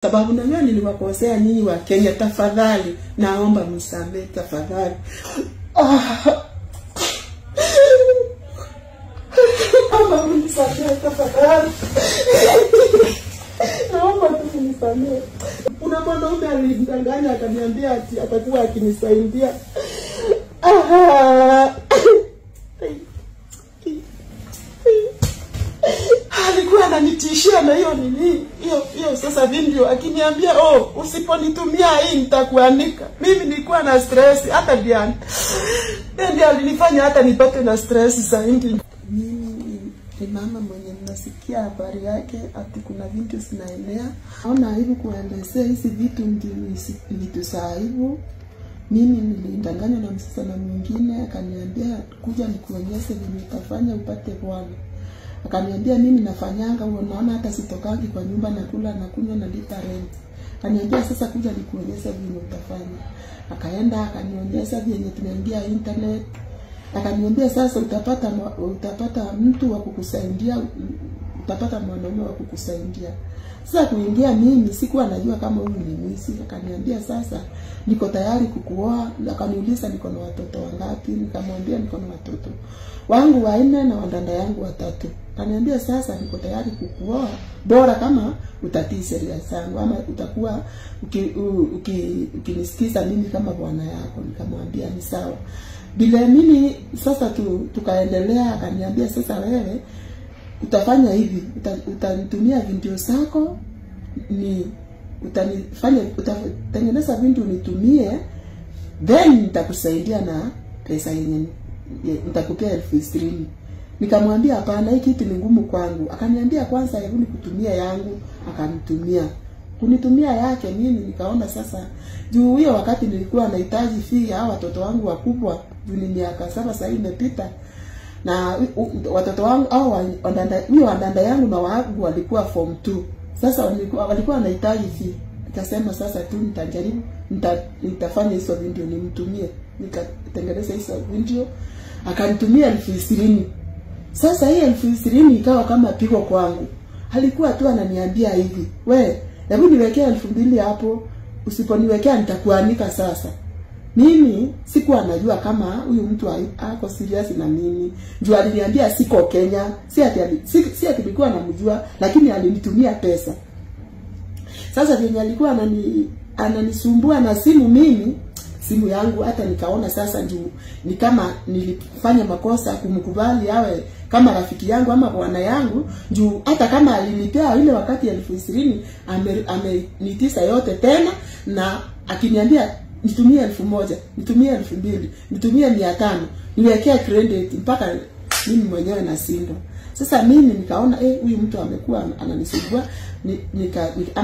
Sababu na mimi niliwakosea nyinyi wa Kenya, tafadhali naomba msamee tafadhali. Naomba mnisamee tafadhali. Naomba tu mnisamee. Kuna mwanaume alinidanganya akaniambia ati atakuwa akinisaidia. Alikuwa ananitishia na hiyo nini hiyo sasa video akiniambia, oh, usiponitumia hii nitakuanika. Mimi nilikuwa na stress, hata Diana ndiye alinifanya hata nipate na stress zaidi. Mimi ni mama mwenye mnasikia habari yake ati kuna vitu zinaenea. Naona aibu kuelezea hizi vitu, ndio vitu za aibu. Mimi nilidanganywa na msichana mwingine akaniambia kuja nikuonyeshe vile utafanya upate bwana. Akaniambia mimi nafanyanga huo, naona hata sitokangi kwa nyumba, nakula na kunywa na lipa rent. Akaniambia sasa kuja nikuonyeshe vile utafanya. Akaenda akanionyesha vile tunaingia internet. Akaniambia sasa utapata mtu wa kukusaidia, utapata mwanaume wa kukusaidia. Sasa kuingia mimi sikuwa najua kama huyu ni mwizi. Akaniambia sasa niko tayari kukuoa. Akaniuliza niko na watoto wangapi? Nikamwambia niko na watoto wangu 4 na wadada yangu 3. Akaniambia sasa niko tayari kukuoa, bora kama utatii sheria zangu ama utakuwa ukinisikiza mimi kama bwana yako. Nikamwambia ni sawa. Bila mimi sasa tukaendelea. Akaniambia sasa wewe utafanya hivi, utanitumia video zako, ni utanifanya utatengeneza video nitumie, then nitakusaidia na pesa yenye nitakupea 20,000. Nikamwambia hapana, hii kitu ni ngumu kwangu. Akaniambia kwanza hebu nikutumia yangu. Akanitumia. Kunitumia yake mimi nikaona sasa, juu hiyo wakati nilikuwa nahitaji fee ya watoto wangu wakubwa, juu ni miaka 7 sasa imepita. Na watoto wangu au wadada yangu na wangu walikuwa form 2. Sasa walikuwa wanahitaji fee. Nikasema sasa tu nitajaribu, nitafanya hizo video nimtumie. Nikatengeneza hizo video, akanitumia 20,000. Sasa hii 20,000 ikawa kama pigo kwangu. Alikuwa tu ananiambia hivi, we, hebu niwekee 2,000 hapo, usiponiwekea nitakuanika sasa. Mimi sikuwa najua kama huyu mtu ako serious na mimi. Juu aliniambia siko Kenya, si ati nilikuwa namjua, lakini alinitumia pesa. Sasa vyenye alikuwa ananisumbua na simu mimi, simu yangu hata nikaona sasa juu ni kama nilifanya makosa kumkubali awe kama rafiki yangu ama bwana yangu, juu hata kama alinipea ile wakati 20,000 amenitisa yote tena, na akiniambia nitumie 1,000, nitumie 2,000, nitumie 500, niwekee credit mpaka mimi mwenyewe nashindwa. Sasa mimi nikaona huyu mtu amekuwa ananisumbua,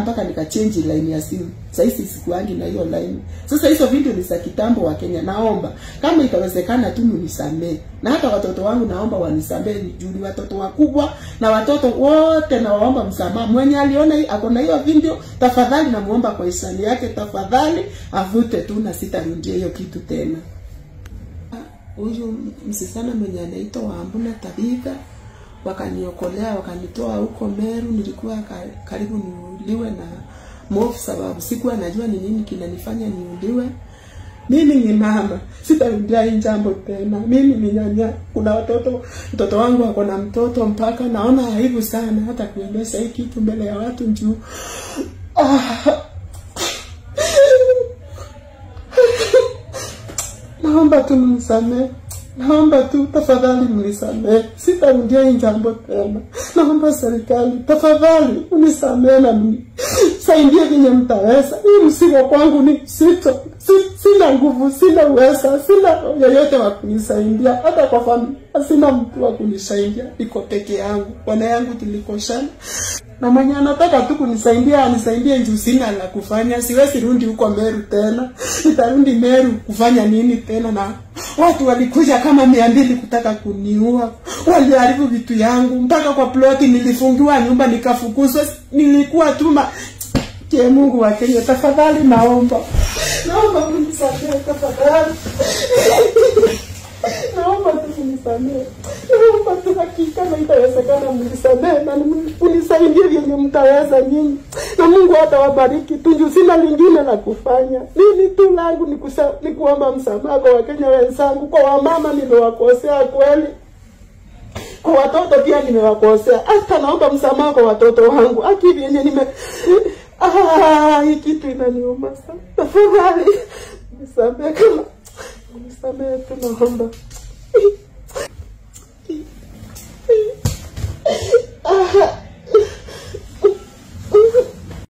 mpaka nika change line ya simu. Sasa hizi sikuangi na hiyo line. Sasa hizo video ni za kitambo wa Kenya. Naomba kama ikawezekana tu mnisamee. Na hata watoto wangu naomba wanisamee, juu ni watoto wakubwa na watoto wote nawaomba msamaha. Mwenye aliona ako na hiyo video, tafadhali namuomba kwa hisani yake, tafadhali avute tu na sitarudia hiyo kitu tena. Huyu msichana mwenye anaitwa Wambuna Tabitha wakaniokolea, wakanitoa huko Meru. Nilikuwa karibu niuliwe na mofu, sababu sikuwa najua ni nini kinanifanya niuliwe. Mimi ni mama, sitarudia hii jambo tena. Mimi ni nyanya, kuna watoto, mtoto wangu ako na mtoto, mpaka naona aibu sana hata kueleza hii kitu mbele ya watu juu. Naomba tu mnisamee. Naomba tu tafadhali mnisamee. Sitarudia hii jambo tena. Naomba serikali tafadhali unisamee na mnisaidie vile mtaweza. Hii msiba kwangu ni sito. Sina nguvu, sina uwezo, sina yeyote wa kunisaidia. Hata kwa familia sina mtu wa kunisaidia. Niko peke yangu. Bwana yangu tulikoshana. Na mwenye anataka tu kunisaidia anisaidie, juu sina la kufanya. Siwezi rudi huko Meru tena. Nitarudi Meru kufanya nini tena? Na watu walikuja kama 200 kutaka kuniua. Waliharibu vitu yangu mpaka kwa ploti nilifungiwa nyumba nikafukuzwa. Nilikuwa tuma. Je, Mungu wa Kenya tafadhali naomba. Naomba mnisaidie tafadhali. Naomba tu. mnisamehe. Naomba tu hakika na itawezekana mnisamehe na mnisaidie vyenye mtaweza nyinyi. Na Mungu atawabariki tu, juu sina lingine la kufanya. Mimi tu langu ni kuomba msamaha kwa Wakenya wenzangu, kwa wamama nimewakosea kweli. Kwa watoto pia nimewakosea. Hata naomba msamaha kwa watoto wangu. Aki vyenye nime hii kitu inaniuma sana. Tafadhali nisamehe, kama nisamehe tu naomba.